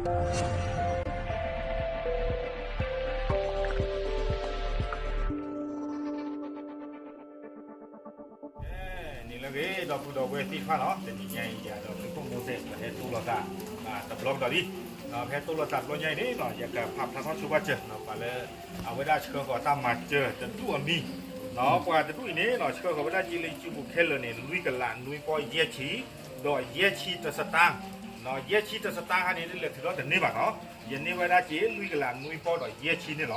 ကဲ, နံၤလၢအဂ့ၤ ဒီပုၢ်ဒီဝဲၢ်သ့ၣ်တဖၣ်လီၤ. တနံၤညါအံၤ ယၤဒီးသုးခိၣ်မိၢ်စဲး ပဟဲတိၢ်လိာ်သး တဘျီကဒီးလံ. ပဟဲတိၢ်လိာ်သးတဘျီညါအံၤန့ၣ် ယကဖးဖျါထီၣ်ဆိပာ်စၢၤ ပှၤလၢအဝဲဒၣ်ဆှၢဃီၤတၢ်မၤစၢၤတဒူၣ်အမံၤ, ပှၤတဒူၣ်အံၤန့ၣ် ဆှၢဃီၤဝဲဒၣ်က့လၢယစုပူၤခဲလၢာ်န့ၣ် လွံၢ်ကလးနွံပီၢ်ယဲၢ်ဆံ ဒီးယဲၢ်ဆံတစတၢ်, ယဲၢ်ဆံတစတၢ်ခါန့ၣ် လဲၤထုးထီၣ်တန့ၢ်ဘၣ်နီၤ. ယန့ၢ်ဝဲဒၣ်က့လွံၢ်ကလးနွံပီၢ်ဒီးယဲၢ်ဆံန့ၣ်လီၤ.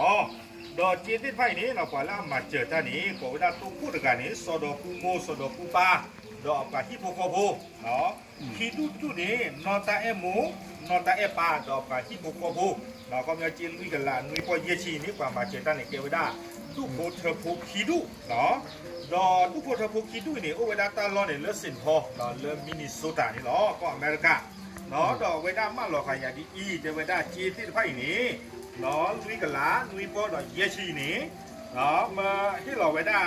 ဒီးက့သ့ၣ်တဖၣ်အံၤန့ၣ် ပှၤလၢအမၤစၢၤတၢ်န့ၣ် ကိးဝဲဒၣ်တိခိၣ်တဂၤန့ၣ် စီၤဒီးကူမိၢ် စီၤဒီးကူပၢ် ဒီးအပှၤဟံၣ်ဖိဃီဖိ, ခံဒူၣ်တဒူၣ်န့ၣ် နီၢ်တၢ်အဲၣ်မိၢ် နီၢ်တၢ်အဲၣ်ပၢ် ဒီးပှၤဟံၣ်ဖိဃီဖိ, ခီပညီက့လွံၢ်ကလးနွံပီၢ်ယဲၢ်ဆံန့ၣ် ပှၤမၤစၢၤတၢ်န့ၣ် ကဲဝဲဒၣ် ဒူၣ်ဖိထၢဖိခံဒူၣ်, ဒီးဒူၣ်ဖိထၢဖိခံဒူၣ်အံၤန့ၣ် အိၣ်ဝဲဒၣ်တၢ်လီၢ်န့ၣ် လၢ Saint Paul လၢ Minnesota န့ၣ်လီၤ ကီၢ်အမဲရကၤ, ဒီးအဝဲဒၣ်မၢလီၤဃာ်ယၤဒ်အံၤ တဲဝဲဒၣ်က့သ့ၣ်တဖၣ်အံၤန့ၣ် လွံၢ်ကလးနွံပီၢ်ဒီးယဲၢ်ဆံအံၤန့ၣ် မၢဟ့ၣ်လီၤဝဲဒၣ်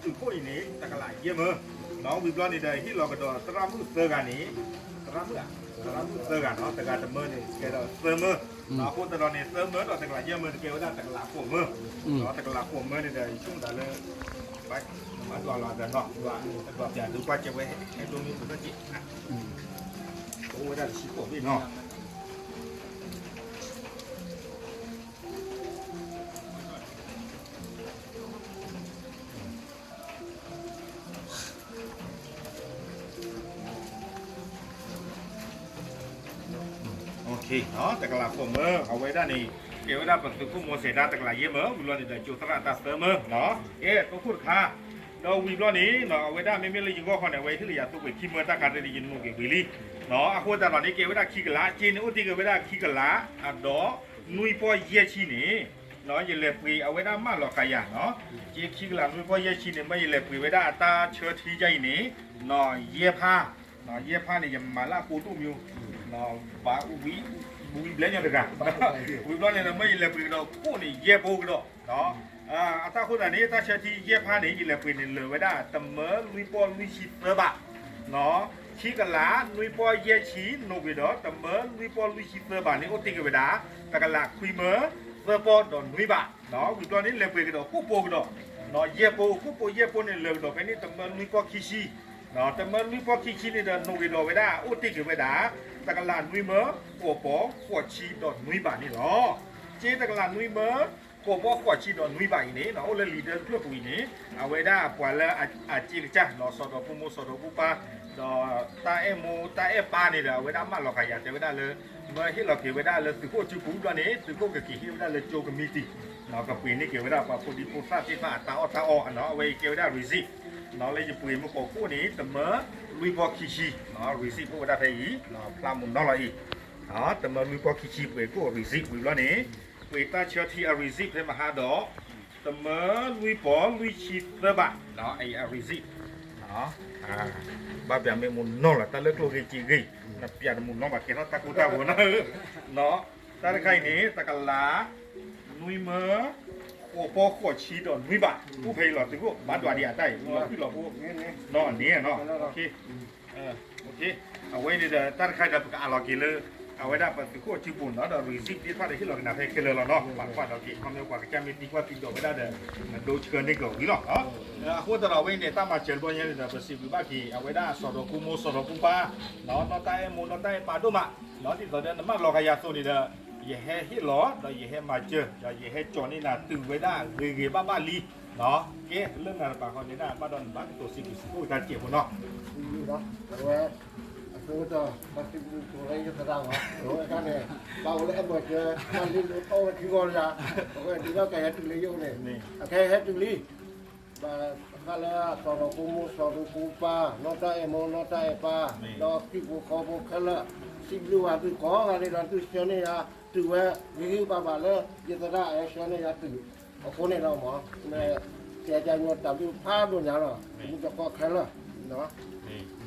သုးခိၣ်အံၤန့ၣ် တကလးယဲၢ်မၢ, ဝံၤဘျီန့ၣ်ဒီး ဟ့ၣ်လီၤကဒီးသရၣ်မုၣ်သၢဂၤန့ၣ်, သရၣ်မုၣ်, သရၣ်မုၣ်သၢဂၤနီၤ, တဂၤတမၢန့ၣ် ကဲဒီးသၢမၢ, အဃိသတးဒီးန့ၣ် သၢမၢဒီးတကလးယဲၢ်မၢန့ၣ် ကဲဝဲဒၣ်တကလးဃိးမၢ, တကလးဃိးမၢန့ၣ်ဒီး ယဆိကမိၣ်သးလၢ ဘၣ်ဒွးလီၤသးနီၤ, ဒွးပျးဒုးကွၢ်ကဲဝဲ ဟဲဒိမ့ၢ်ပူၤထီၣ်က့ၤ, အိၣ်ဝဲဒၣ်တဆံဃိးဘ့ၣ်နီၤ. Okay, တကလးဃိးမၢ အဝဲဒၣ်န့ၣ် ကဲဝဲဒၣ်ပသုးခိၣ်မိၢ်စဲးတၢ်တကလးယဲၢ်မၢ, ဝံၤဘျီန့ၣ်ဒီး ကၠိသရၣ်တၢ်သၢမၢ, ကဲ တိခိၣ်တခါ, ဒီးဝံၤဘျီန့ၣ် အဝဲဒၣ်မ့မ့ၢ်လၢယဂီၢ်ခီန့ၣ် အဝဲဟ့ၣ်လီၤယၤသိပှ့ၤခံမၢတၢ်ခါတဒ်ယနိးက့ၤဝံၤလံ, အဃိသတးဒီးန့ၣ် ကဲဝဲဒၣ်ခံကလး, က့န့ၣ်အိၣ်တ့ၢ်က့ၤဝဲဒၣ်ခံကလး, ဒီးနွံပီၢ်ယဲၢ်ဆံန့ၣ် ယလဲၤပှ့ၤအဝဲဒၣ်မၢလီၤဃာ်ယၤနီၤ, က့ခံကလးနွံပီၢ်ယဲၢ်ဆံန့ၣ် မၢယလဲၤပှ့ၤဝဲဒၣ်အတၢ်ဆၢထံယါအံၤန့ၣ် ယဲၢ်ဖး, ယဲၢ်ဖးန့ၣ် ယမၤလၢအကိဒိၣ်မၠိ, ဘၣ်ဝံၤဘျဲၣ်ညီတဂၤ, ဝံၤဘျီန့ၣ်ဒီး မၢယလဲၤပှ့ၤကဒီးခိၣ်န့ၣ် ယဲၢ်ပိကဒီး, အတၢ်ဃိသတးန့ၣ် တၢ်ဆၢထံယဲၢ်ဖးန့ၣ် ယလဲၤပှ့ၤန့ၣ်လၢာ်ဝဲဒၣ် တမၢလွံၢ်ပီၢ်လွံၢ်ဆံသၢဘး, ခံကလးနွံပီၢ်ယဲၢ်ဆံ နိးကွံာ်ဒီး တမၢလွံၢ်ပီၢ်လွံၢ်ဆံသၢဘးန့ၣ် အိၣ်တ့ၢ်က့ၤဝဲဒၣ် တကလးခွံမၢ သၢပီၢ်ဒီးနွံဘး, ဝံၤဘျီန့ၣ် လဲၤပှ့ၤကဒီးခိၣ်ပိကဒီး, ယဲၢ်ပိ, ခိၣ်ပိယဲၢ်ပိန့ၣ် လၢာ်ကဒီးဖဲန့ၣ် တမၢလွံၢ်ပီၢ်ခံဆံ, တမၢလွံၢ်ပီၢ်ခံဆံန့ၣ်ဒီး နိးကွံာ်ဒီးဝဲဒၣ် အိၣ်တ့ၢ်က့ၤဝဲဒၣ် တကလးနွံမၢ ဃိးပီၢ်ဃိးဆံဒီးနွံဘးန့ၣ်လီၤ. က့တကလးနွံမၢ ဃိးပီၢ်ဃိးဆံဒီးနွံဘးအံၤန့ၣ် အိၣ်လၢလံာ်ဒၢတဖျၢၣ်ပူၤအံၤန့ၣ် အဝဲဒၣ်ပှၤလၢအစ့ကစၢ် စီၤဒီးဖိမိၢ်စီၤဒီးဖိပၢ် ဒီးတၢ်အဲၣ်မိၢ်တၢ်အဲၣ်ပၢ်န့ၣ်ဒီး အဝဲဒၣ်မၢလီၤဃာ်ယၤတဲဝဲဒၣ်လၢ မၢဟ့ၣ်လီၤက့ၤဝဲဒၣ်လၢသုးခိၣ်စုပူၤဘျီန့ၣ် သုးခိၣ်ကက့ၤဟ့ၣ်ဝဲဒၣ်လၢကၠိကမံးတံာ် ကပှ့ၤန့ၢ်က့ၤဝဲဒၣ်ပှၤဖိဒံဖိသၣ်သ့ၣ်တဖၣ်အတၢ်အီၣ်တၢ်အီနီၤ အဝဲအံၤကဲဝဲဒၣ် receipt နီၤ လၢယပှ့ၤမုၢ်ကိးခိၣ်န့ၣ် တမၢလွံၢ်ပီၢ်ခံဆံ receipt အိၣ်ဝဲဒၣ်ဖဲအံၤ ဖျါမုၢ်နီၤလီၤအံၤ တမၢလွံၢ်ပီၢ်ခံဆံပှ့ၤကိၣ် receipt ဝံၤဘျီန့ၣ် ပှ့ၤတၢ်ဆၢထံအ receipt ဖဲမဟါဒီး တမၢလွံၢ်ပီၢ်လွံၢ်ဆံသၢဘး အအံၤအ receipt ဘၣ်ပျးမ့ၢ်မုၢ်နီၤလီၤ တၢ်လၢကျိၣ်ဂ့ၤစ့ဂ့ၤ နပျးတမုၢ်နီၤဘၣ်ကဲထီၣ်တၢ်ကိၢ်တၢ်ဂီၤနီၤ တၢ်တခါအံၤန့ၣ် တကလး နွံမၢ ဃိးပီၢ်ဃိးဆံဒီးနွံဘး အိၣ်ဖဲအံၤလီၤ သုးခိၣ် ဘၣ်ဒွးဒံးအတၢ်အံၤ လီၤဖုၣ်လီၤဖိ နီၤန့ၣ်နီၤ အဝဲန့ၣ်ဒီး တၢ်တခါဒီး ပကအးလီၤက့ၤလၢ အဝဲဒၣ်ပသုးခိၣ်အစုပူၤနီၤ ဒီး receipt သ့ၣ်တဖၣ်ဒီး ဟ့ၣ်လီၤက့ၤနၤဖဲခဲလၢာ်လီၤနီၤ ပာ်ကွၢ်ဒီးက့ၤ ခီမ့ၢ်ပှၤကစၢ်မ့ၢ်သံကွၢ်သံဒိးဝဲဒၣ်ဒီး နဒိဆှၢန့ၢ်က့ၤဝံၤလီၤ အဃိသတးဒီး အဝဲအံၤန့ၣ် တၢ်မၤစၢၤတဘျီညါန့ၣ်ဒီး ပစံးဘျုးဘၣ်က့ၤ အဝဲဒၣ်စီၤဒီးကူမိၢ်စီၤဒီးကူပၢ် နီၢ်တၢ်အဲၣ်မိၢ်နီၢ်တၢ်အဲၣ်ပၢ်ဒိၣ်မး ဒ်သိးဒီးနမၢလီၤဃာ်ယၤအသိးန့ၣ်ဒီး ယဟဲဟ့ၣ်လီၤ ဒီးယဟဲမၤစၢၤ ဒီးယဟဲကၠီၤန့ၢ်နၤတုၤဝဲဒၣ်ဂ့ၤဂ့ၤဘၣ်ဘၣ်လံ ကဲ လၢနၤတပၤဃီန့ၣ်ဒၣ် ဘၣ်ဒီးနဘၣ်ကတိၤစံးဘျုးစံးဖှိၣ်တၢ်တစဲးဖိနီၤ အဝဲ အဃိသတး ဘၣ်စံးဘျုးစံးဖှိၣ်လၢယသရၣ်မး အဝဲအခါန့ၣ် ဘၣ်အိၣ်လၢအဲၣ်မၤစၢၤ ဘၣ်လံအိၣ်ထီၣ်ဝဲခံဂီၢ်လၢ အဝဲဒုးဘၣ်ကဟဲတုၤလၢယအိၣ်န့ၣ် အခဲအံၤဟဲတုၤလံ ဘၣ်ဃးလၢစီၤဒီးကူမိၢ်စီၤဒီးကူပၢ် နီၢ်တၢ်အဲၣ်မိၢ်နီၢ်တၢ်အဲၣ်ပၢ် ဒီးဟံၣ်ဖိဃီဖိခဲလၢာ် စံးဘျုးဘၣ်သုကိးဂၤဒဲးဒီးသုဆှၢန့ၢ်ယၤ တုၤဝဲဂ့ၤဂ့ၤဘၣ်ဘၣ်လၢ ယသရၣ်ဟဲဆှၢန့ၢ်ယၤတုၤ အဃိန့ၣ်လီၤမး ကဲကၢညီတၢ်ဘျုးဖးဒိၣ်ညါလီၤ မူတကီခဲလၢာ်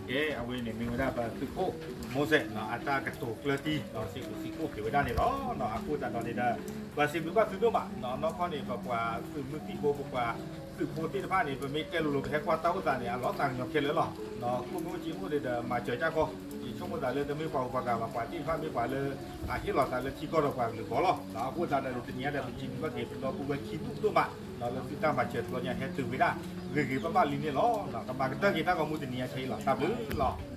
ကဲ အဝဲန့ၣ်မ့ၢ်ဝဲဒၣ်ပသုးခိၣ်မိၢ်စဲး အတၢ်ကတိၤကျၢၢ်တံၢ် စံးဘျုးစံးဖှိၣ်က့ၤဝဲဒၣ်န့ၣ်လီၤ. အဃိသတးဒီးန့ၣ်ဒီး ပစံးဘျုးဘၣ်သုဒိၣ်မး နီၢ်ခီန့ၣ် ပပှၤသုးမုၢ်သံၣ်ဘိ ပပှၤသုးဖိသ့ၣ်တဖၣ်န့ၣ် ပမ့ၢ်တဲလိၤလိၤ ပဟဲကွၢ်တၢ်အိၣ်သးန့ၣ် အလီၤသးကညီၤခဲလၢာ်လီၤ. ကျိၣ်မ့ၢ်အိၣ်စ့အိၣ်ဒီး မၤစၢၤကၢ်ခီ ယ ဆိကမိၣ်သးလၢတမ့ၢ်ပှၤဂုၤပှၤဂၤဘၣ်, ပှၤသ့ၣ်တဖၣ်မ့ၢ်ပှၤလၢ အဟ့ၣ်လီၤသးလၢထံကီၢ်ဒီးပှၤကလုာ်အဂီၢ်လီၤ. အဃိသတးဒီး တနံၤအံၤဒီး ပစံးဘျုးဘၣ်က့ၤ ပဒီပုၢ်ဝဲၢ်ခံဒူၣ်ဒိၣ်မး လၢသုတၢ်မၤစၢၤတဘျီညါဟဲတုၤဝဲဒၣ် ဂ့ၤဂ့ၤဘၣ်ဘၣ်လံန့ၣ်လီၤ. ကမၤကတၢၢ်က့ၤတၢ်ဂီၤမူတနံၤအံၤခဲအံၤလီၤ. တၢ်ဘျုးလီၤ.